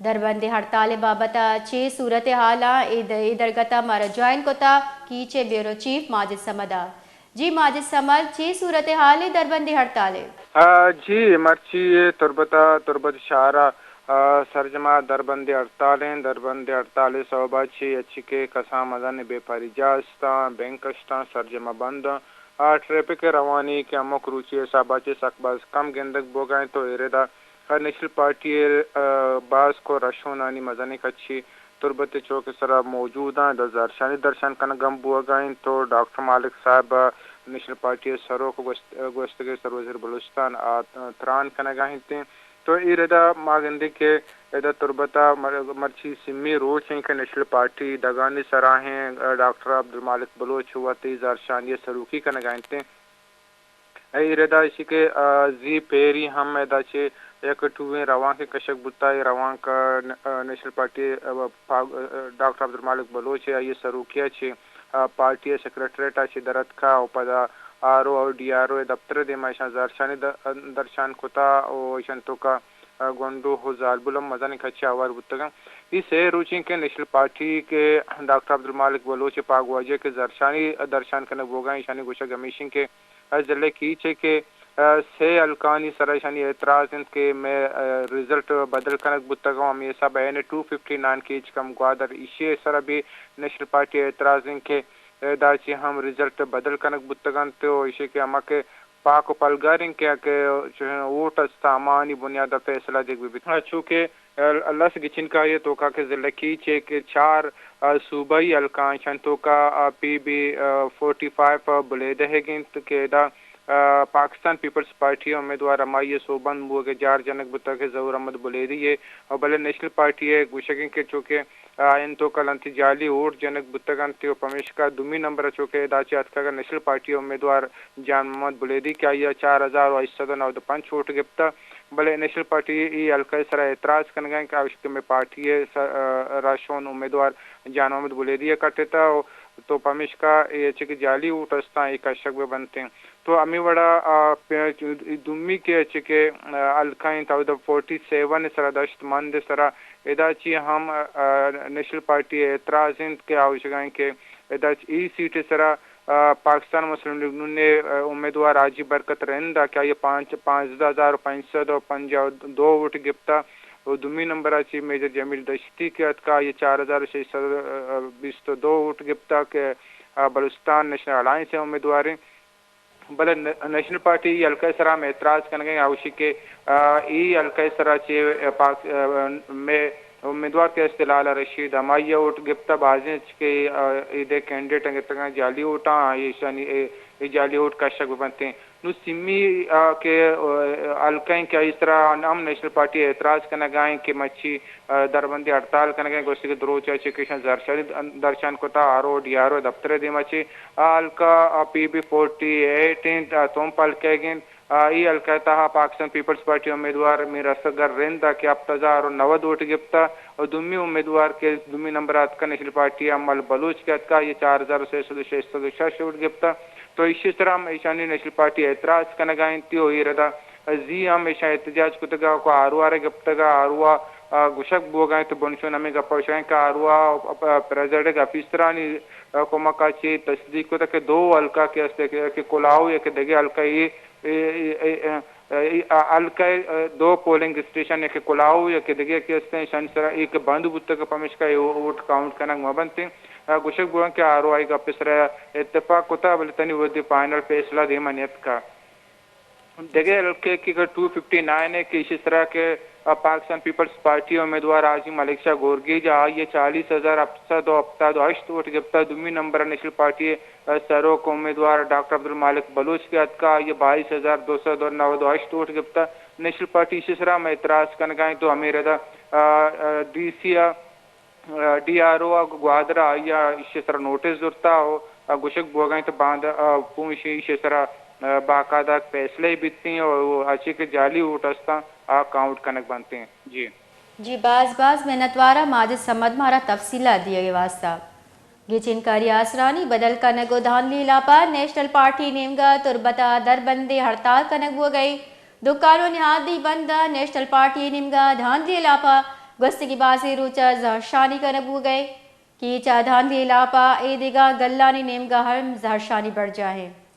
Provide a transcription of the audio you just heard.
دربندی ہڑتال ءِ بابت ءَ چے صورتحال ءَ اے د-، اے درگت ءَ مارا جوائن کتا کیچ ءِ بیورو چیف ماجد صمد ءَ۔ جی ماجد صمد، چے صورتحال ءَ دربندی ہڑتال ءِ؟ آ، جی، مرچی تربت ءَ، تربت شہر ءَ، آ، سرجم ءَ دربندی ہڑتال ایں۔ دربندی ہڑتال ءِ سوب ءَ چی اچی کہ کسان مزن بیپاری جاہ استاں، بینک استاں، سرجم ءَ بند آں۔ آ، ٹریفک ءِ روانی کہ ہمک روچی ءِ حساب ءَ چہ سک باز کم گندگ بوگ ءَ انت، تو ایردا نیشنل پارٹی ءِ، آ، باز کو رشونانی مزنیں کچے تربت ءِ چوک ءِ سرا موجود آں، ادا زہرشانی درشان کنگ ہم بوگ ءَ انت، تو ڈاکٹر مالک صاحب، آ، نیشنل پارٹی ءِ سروک گوست-، گوستگیں سر وزیر بلوچستان آ تران کنگ ءَ انت۔ تو اے ردا ما گندیں کہ ادا تربت ءَ مر-، مرچی سیمی روچ ایں کہ نیشنل پارٹی ڈگانی سرا ایں، ڈاکٹر عبدالمالک بلوچ وت اے زہرشانی ءِ سروکی کنگ ءَ انت۔ اے ردا ایشی کہ، آ، زی پیری ہم ادا چہ یک ٹوہیں روانکے کشگ بوتا، اے روانک، آ، نیشنل پارٹی، آ، پا-، آ، ڈاکٹر عبدالمالک بلوچ ءِ آئی ءِ سروکی ءَ چہ، آ، پارٹی ءِ سیکرٹریٹ ءَ چہ در اتکا و پدا آر او اور ڈی آر او ءِ دپتر ءِ دیما ایشاں زہرشانی د-، درشان کتا و ایشاں توکا، آ، گونڈو و زالبول ہم مزنیں کچے آوار بوتگاں۔ اے سے روچیں کہ نیشنل پارٹی کہ ڈاکٹر عبدالمالک بلوچ ءِ پاگواجہ کہ زہرشانی درشان کنگ بوگا، ایشانی گوشگ ہمیشیں کہ ضلع کیچ ءَ کہ، آ، سے حلقانی سرا ایشانی اعتراض انت کہ مئے، آ، رزلٹ بدل کنگ بوتگ و ہمے حساب ءَ N two fifty nine Kech کم گوادر ایشی ءِ سرا بھی نیشنل پارٹی ءِ اعتراض انت کہ ادا چہ ہم رزلٹ بدل کنگ بوتگ انت و ایشی کہ ہما کہ پاک و پلگار انت کہ، کہ چہ ووٹ است ہمانی بنیاد ءَ فیصلہ دیگ بہ بیت۔ چونکہ لس گچینکاری ءِ توکا کہ ضلع کیچ ءِ کہ چار، آ، صوبائی حلقہ آں، ایشانی توکا، آ، پی بی، آ، فورٹی فائیو، آ، بلیدہ ئیگ انت کہ ادا، آ، پاکستان پیپلز پارٹی ءِ امیدوار ہمائی ءِ سوبمند بوگ ءِ جار جنگ بوتگ کہ ظہور احمد بلیدی ءِ، آ، بلے نیشنل پارٹی ءِ گوشگ انت کہ چونکہ، آ، آیانی توکا لہتے جعلی ووٹ جنگ بوتگ انت و پمیشکا دومی نمبر ءَ چونکہ ادا چہ اتکگ نیشنل پارٹی ءِ امیدوار جان محمد بلیدی کہ آئی ءَ چار ہزار و ہشت سد و نود و پنچ ووٹ گپتہ، بلے نیشنل پارٹی اے حلقہ ءِ سرا اعتراض کنگ ءَ انت کہ آ گوشیت کہ مئے پارٹی ءِ س-، آ، را شون امیدوار جان محمد بلیدی ءَ کٹتہ و تو پمیشکا اے چہ کہ جعلی ووٹ استاں اے کشگ بہ بنت انت۔ تو ہمے وڑا، آ، پ-، دومی کہ چہ کہ، آ، حلقہ انت، اودا فورٹی سیون ءِ سرا دشت مند ءِ سرا ادا چہ ہم، آ، نیشنل پارٹی ءِ اعتراض انت کہ آ گوشگ ءَ انت کہ ادا چہ اے سیٹ ءِ سرا آ، پاکستان مسلم لیگ نون ءِ، آ، امیدوار حاجی برکت رند ءَ کہ آئی ءَ پانچ، پانزدہ ہزار و پنچ سد و پنجاہ و دو ووٹ گپتہ و دومی نمبر ءَ چہ میجر جمیل دشتی کہ اتکہ، آئی ءَ چار ہزار و شش سد و بیست و دو ووٹ گپتہ کہ، آ، بلوچستان نیشنل الائنس ءِ امیدوار انت۔ بلے ن-، نیشنل پارٹی اے حلقہ ءِ سرا ہم اعتراض کنگ ءَ انت، آ گوشی کہ، آ، اے حلقہ ءِ سرا چہ، آ، پاک-، آ، مئے امیدوار کہ است لالہ رشید ہمائی ءَ ووٹ گپتہ، بازیں چہ کہ، آ، ایدے کینڈیڈیٹ گپتگاں جعلی ووٹاں، ایشانی اے، اے جعلی ووٹ کشگ بہ بنت انت۔ نوں سیمی، آ، کہ، آ، حلقہ انت کہ آئی سرا ہم نیشنل پارٹی اعتراض کنگ ءَ انت کہ مچی، آ، دربندی ہڑتال کنگ ءَ انت، گوشتی کہ دروچ ءَ چہ کہ ایشاں زہرشانی درشان کتہ، R O D R O دپتر ءِ دیما چہ آ حلقہ، آ، پی بی فورٹی ایٹ انت، آ، تمپ حلقہ ئیگ انت۔ آ، اے حلقہ ءِ تہا پاکستان پیپلز پارٹی امیدوار میر اصغر رند ءَ کہ ہپت ہزار و نود ووٹ گپتہ و دومی امیدوار کہ دومی نمبر ءَ اتکہ نیشنل پارٹی ءِ امل بلوچ کہ اتکہ، آئی ءَ چار ہزار و سئے سد و شش سد و شش ووٹ گپتہ۔ تو ایشی سرا ہم ایشانی نیشنل پارٹی اعتراض کنگ ءَ انت و اے ردا زی ہم ایشاں احتجاج کتگ ءَ کہ آر او ءَ را گپتگ ءَ، آر او ءَ گوشگ بوگ ءَ انت، بنشون ہمے گپ ءَ گوشگ ءَ انت کہ آر او ءَ پریزائڈنگ آفیسرانی کمک ءَ چہ تصدیق کتگ کہ دو حلقہ کہ است کہ، کہ کلاہو یا کہ دگہ حلقہ اے اے، اے، اے، اے، اے، آ، حلقہ ءِ، آ، دو پولنگ اسٹیشن، یکے کلاہو، یکے دگہ یکے است انت، ایشانی سرا اے کہ بند بوتگ، پمیشکا اے ووٹ کاؤنٹ کنگ مہ بنت انت۔ آ، گوشگ بوگ ءَ انت کہ آر او ءَ اے گپ ءِ سرا اتفاق کتہ، بلے تنی وھدی فائنل فیصلہ دیما نیتکہ۔ دگہ حلقہ کہ ٹو ففٹی نائن ءِ کہ ایشی سرا کہ، آ، پاکستان پیپلز پارٹی ءِ امیدوار حاجی ملک شاہ گورگیج ءَ آئی ءَ چالیس ہزار ہپت سد و ہپتاد و ہشت ووٹ گپتہ، دومی نمبر ءَ نیشنل پارٹی ءِ سروک امیدوار ڈاکٹر عبدالمالک بلوچ کہ اتکہ، آئی ءَ بائیس ہزار دو سد و نود و ہشت ووٹ گپتہ۔ نیشنل پارٹی ایشی سرا ہم اعتراض کنگ ءَ انت و ہمے ردا، آ، آ، ڈی سی ءَ، آ، ڈی آر او ءَ گوادر ءَ آئی ءَ ایشی سرا نوٹس زرتہ و، آ، گوشگ بوگ ءَ انت باندا، آ، پونشی ایشی سرا، آ، باقاعدہ فیصلہ بیت انت و ہرچی کہ جعلی ووٹ استاں آ کاؤنٹ کنگ بنت انت۔ جی۔ جی، باز باز منتوار آں ماجد صمد مارا تفصیلات دیگ ءِ واسطہ۔ گچینکاری آسرانی بدل کنگ و دھاندلی ہلاپ ءَ نیشنل پارٹی نیمگ ءَ تربت ءَ دربندی ہڑتال کنگ بوگ ءَ انت۔ دکان و نہادی بند ءَ نیشنل پارٹی نیمگ ءَ دھاندلی ہلاپ ءَ گوستگیں بازیں روچ ءَ زہرشانی کنگ بوگ ءَ کہ چہ دھاندلی ہلاپ ءَ اے دگہ گلانی نیمگ ءَ ہم زہرشانی برجاہ اِنت۔